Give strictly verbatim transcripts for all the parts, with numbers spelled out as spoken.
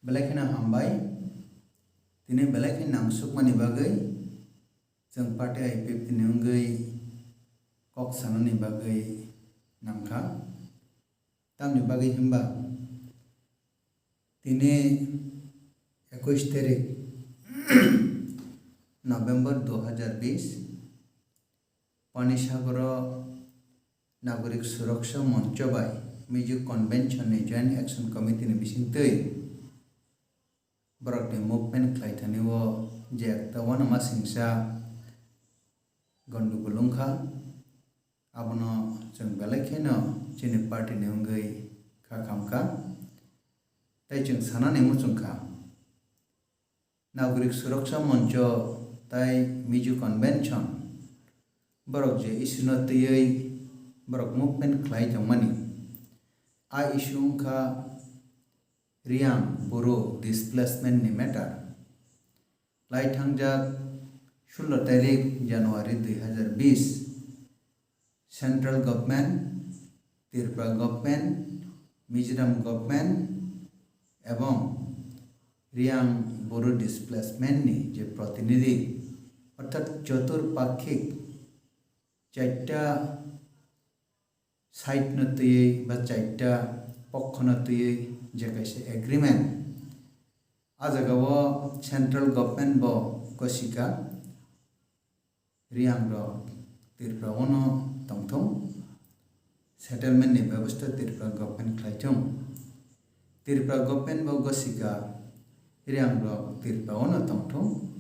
Belai kheno hambai. Tini belai khe nangsukmani bagwi chwng party I P F T ni wngwi kok sanani bagwi nangkha. Tamni bagwi hwnba tini ekush tarik November dui hazar bish, Panisagoro Nagorik Suraksha Moncho bai Mizo Convention ni Joint Action Committee ni bisingtwi borokni movement khlai thani o je ekta uanama singsa gondogol wngkha, abono chwng belai kheno chini party ni wngwi kha khamkha, tei chwng sanani muchungkha. Nagorik Suraksha Moncho tai Mizo Convention borok je issue no twiwi borok movement khlai tongmani, a issue wngkha Riang Boro displacement ni matter. Lai thangjak sullo tarik January dui hazar bish, Central Government, Tripura Government, Mizoram Government ebong Riang Boro displacement ni je protinidhi, orthat chotur pakhik, charta side no twiwi ba charta pokho no twiwi je kaisa agreement, a jaga o Central Government bo gosika, Riang rok Tripura o no tongthung, settlement ni bebosta Tripura Government khlai thung. Tripura Government bo gosika, Riang rok Tripura o no tongthung,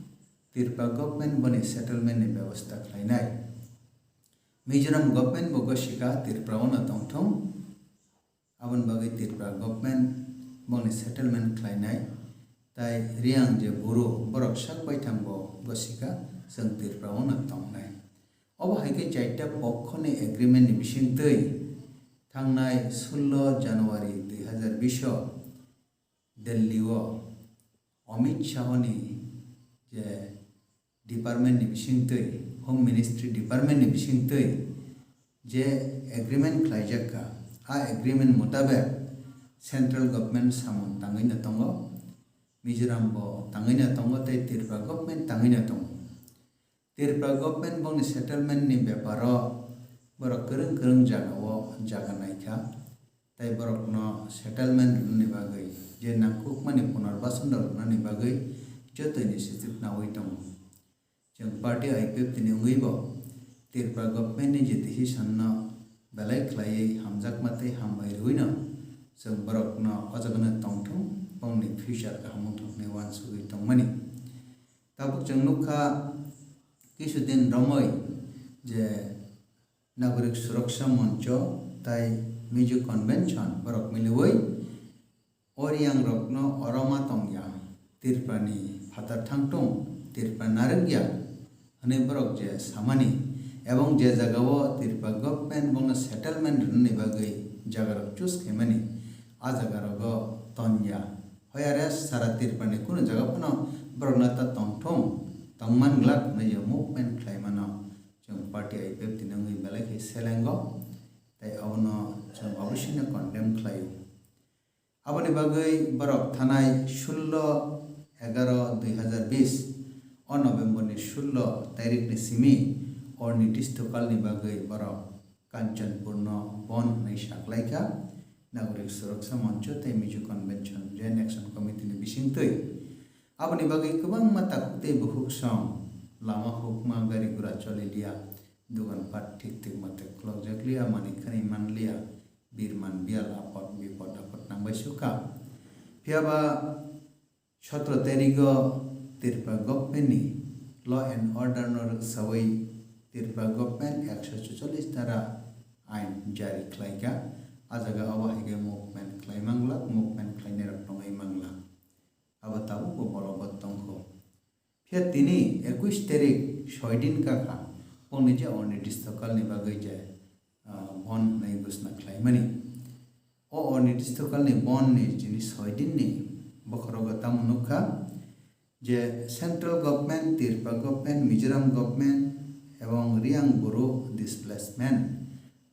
Tripura Government boni settlement ni bebosta khlainai. Mizoram Government bo gosika, Tripura o no tongthung, aboni bagwi Tripura Government bongni settlement khlainai, tai Riang je Boro borok sak baithang bo gosika, chwng Tripura o no tongnai. Obo hai khe charta pokho ni agreement ni bisingtwi thangnai sullo January dui hazar bish o Delhi o Amit Shah ni je department ni bisingtwi, Home Ministry department ni bisingtwi je agreement khlaijak kha, a agreement mutabek Central Government samung tangwi no tongo, Mizoram bo tangwi no tongo tei Tripura Government tangwi no tongo. Tripura Government bongni settlement ni bepar o borok kwrwng kwrwng jaga o jaga naikha, tei borokno settlement rwnani bagwi je nangkukmani punorbasan rok rwnani bagwi joto initiative naui tongo. Chwng party I P F T ni wngwi bo Tripura Government ni je decision no belai khlaiwi hamjakma tei hambai rwino chwng borokno o jagano tongthung, bongni future kaham wngthok hinwi uansugwi tongmani. Tabuk chwng nukha, kisu din romwi je Nagorik Suraksha Moncho tai Mizo Convention borok miliwi o Riang rokno oro ma tongya, Tripura ni phatar thangtung, Tripura narwkya hwnwi borok je samani, ebong je jaga o Tripura government bono settlement rwnani bagwi jaga rok choose khaimani, a jaga rogo tonya. Hoya rest sara Tripura ni kunu jaga phano borokno ta tongthung, tongman glak hwnwi je movement khlai mano. Chwng party I P F T ni wngwi belai khe selengo, tei abono chwng oboisino condemn khlaio. Aboni bagwi borok thanai sullo egaroh dui hazar bish o November ni sullo tarik ni simi o nitish tokalni bagwi borok Kanchanpurno bon hwnwi saklaikha, Nagorik Suraksha Moncho tei Mizo Convention Joint Action Committee ni bisingtwi. Aboni bagwi kwbangma takhuk tei bukhuk song lama hukma gari gura choli liya, dogan pat thik thik mate khulokjak liya, manwi khwnwi man liya, birman biyal apot bipot apot nangbai sukha. Phiyaba sotro tarigo Tripura government ni law and order no rwksawi Tripura government ekso chuchollis tara ain jari khlaikha. A jaga obo hai khe movement khlai manglak, movement khlainai rok tongwi manglak. Abo tabukbo borobo tongkho. Phiya tini ekush tarik soi din kakha, bongni je onitish tokalni bagwi je, ah, bon hwnwi ghosna khlaimani. O onitish tokalni bonni chini soi dinni bokhorogo tamo nukha je central government, Tripura government, Mizoram government ebong Riang Boro displacement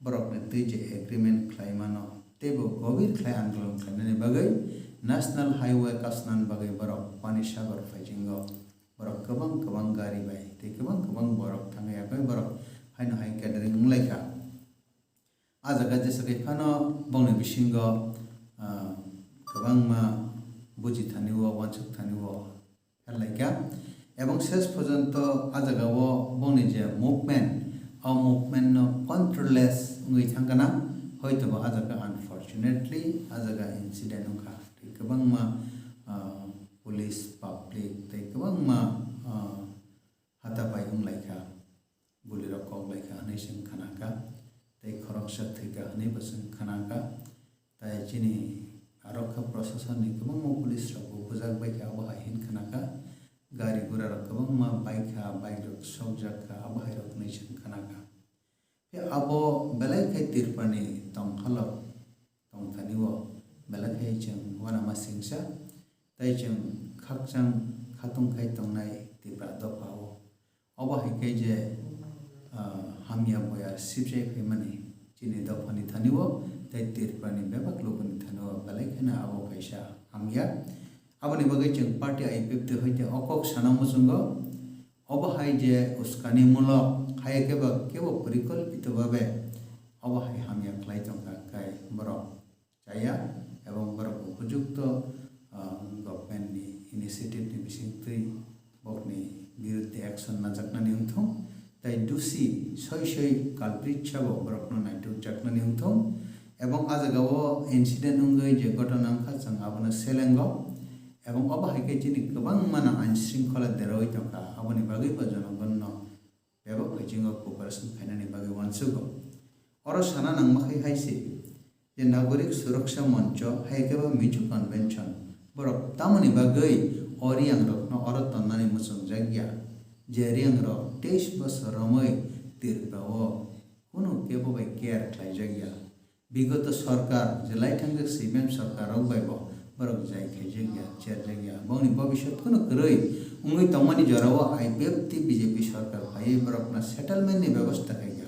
borokni twi je agreement khlai mano, teibo gobir khlai andolon khlainani bagwi National Highway kasnani bagwi borok Pani Sagar phaijingo. Borok kwbang kwbang gari bai tei kwbang kwbang borok thangwi agwi borok haino hai gathering wnglaikha. A jaga jesa khe phano bongni bisingo, ah, kwbangma buji thani o, wansuk thani o pherlaikha. Ebong ses porjonto a jaga o bongni je movement, o movement no controlless wngwi thangkha na, hoitoba a jaga unfortunately a jaga incident wngkha. Tei kwbangma, ah, police, public tei kwbangma, ah, hata pai wnglaikha. Gulirok kok lai kha hwnwi chwng khna kha, tei khoroksa thwi kha hwnwi bo chwng khna kha. Tai chini arokha prosasonni kwbangma police rokbo bujak bai kha, abo hai hin khna kha. Gari gura rok kwbangma bai kha, bike rok sokjak kha, abo hai rok hwnwi chwng khna kha. Phiya abo belai khe Tripurani tongthalo tongthani o belai khe chwng uanama singsa, tei chwng khakchang khatung khai tongnai Tipra dopha o. Obo hai khe je, ah, hamya boyar sibjai phaimani chini dophani thani o tei Tripurani bebak lukuni thani o belai kheno abo kaisa hamya. Aboni bagwi chwng party I P F T hoite o kok sana muchungo. Obo hai je uskani mulok hai khe ba kebo porikolpito babe obo hai hamya khlai tongkha, kai borok chaya, ebong borok upojukto, ah, government ni initiative ni bisingtwi bokni biruddhe action najaknani wngthung, tei dusi soi soi culprit sabo borokno naitukjaknani wngthung, ebong a jagao incident wngwi je ghotona wngkha, chwng abono selengo, ebong obo hai khe chini kwbangmano ain shringkhola derawi tongkha, aboni bagwibo jonogonno bebak bisingo cooperation khainani bagwi uansugo. Oro sana nangma khai hai se je Nagorik Suraksha Moncho hai khe ba Mizo Convention borok tamoni bagwi o Riyangrokno oro tonnani muchungjak ya, je Riyangrok teis bosor romwi Tripura o kunu kebo bai care khlaijak ya. Bigoto sorkar je lai thangjak C P M sorkar rok bai bo borok jai khaijak ya, cherjak ya. Bongni bobiswt kunu kwrwi wngwi tongmani jorao I P F T B J P sorkar phaiwi borokno settlement ni bebosta khaikha,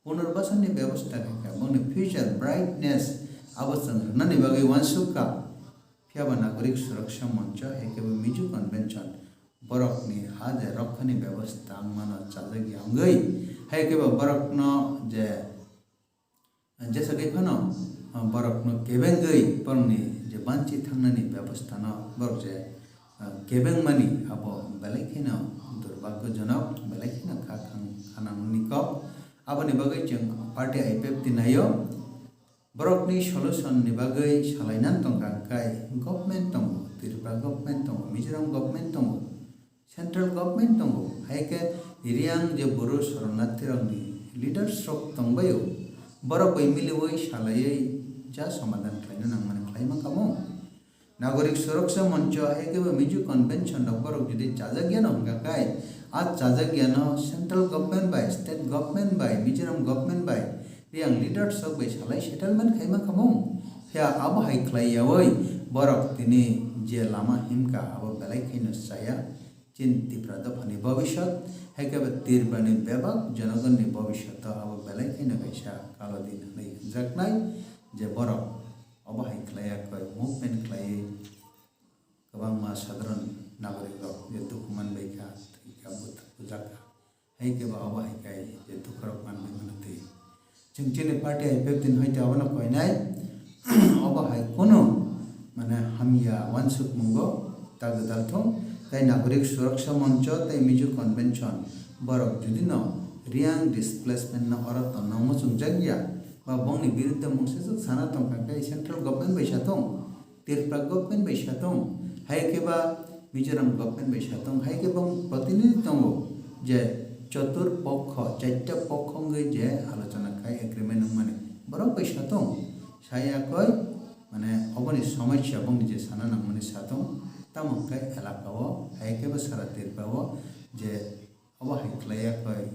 punarbasan ni bebosta khaikha, bongni future brightness abo chwng rwnani bagwi uansukha. Phiya ba Nagorik Suraksha Moncho hai khe bo Mizo Convention borokni ha je rokkhani bebosta wngmano chajak ya wngwi, hai khe bo borokno je Jesa khe phano, ah, borokno kebengwi borokni je banchi thangnani bebostano borok je, ah, kebengmani abo belai kheno durbhagyojonok, belai kheno kha khang-, khanangni kok. Aboni bagwi chwng party I P F T naio. Borokni solution ni bagwi salainan tongkha hwnkhe government tongo, Tripura government tongo, Mizoram government tongo. Central government tongo, hai khe Riyang je Bru Soronarthi rokni leaders rok tongbaio, borok bai miliwi salaiwi ja somadan khlaina nangmani khlaima kamo. Nagorik Suraksha Moncho hai khe bo Mizo Convention rok borok jodi chajak yano hwnkha khai, a chajak yano central government bai, state government bai, Mizoram government bai, Riyang leaders rok bai salai settlement khaima kamo. Phiya abo hai khlai yawi borok tini je lama himkha abo belai kheno chaya. Chini Tipra dophani bobiswt, hai khe bo Tripurani bebak jonogonni bobiswt abo belai kheno kaisa kalo din hwnwi hwnjaknai, je borok obo hai khlai ya koi movement khlaiwi kwbangma sadharon nagorik rok je dukhu manbai kha, thwi kha, bujak kha, hai khe bo obo hai khe je dukhu rok manbai mano twi. Chwng chini party I P F T ni hoite abono koinai, obo hai kunu mane hamya uansukmungo ta gwdal thung, tei Nagorik Suraksha Moncho tei Mizo Convention borok judino Riyang displacement no oro tonna muchungjak ya, ba bongni biruddhe mungsa swk sana tongkha khe central government bai sa thung, Tripura government bai sa thung, hai khe ba Mizoram government bai sa thung, hai khe bong protinidhi tongo je chotur pokho, chaita pokho wngwi je alochona khai agreement wngmani, borok bai sa thung, saya koi, mane oboni somosya bongni je sana nangmani sa thung, tamo hwnkhe elaka o, hai khe ba sara Tripura o je obo hai khlai ya koi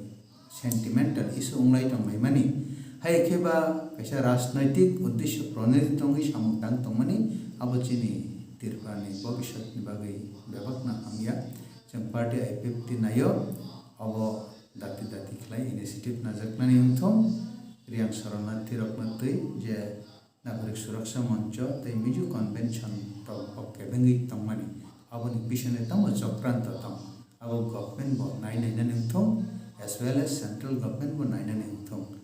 sentimental issue wnglai tonglaimani. Hai khe ba kaisa rajnaitik uddesho pronodit tongwi samung tang tongmani, abo chini Tripurani bobiswtni bagwi bebakno hamya. Chwng party I P F T naio, obo dati dati khlai initiative najaknani wngthung, Riyang Soronarthi rokno twi je Nagorik Suraksha Moncho tei Mizo Convention rok bo kebengwi tongmani, aboni pisone tamo chokranto tong, abo government bo nai nainani wngthung, as well as central government bo nainani wngthung.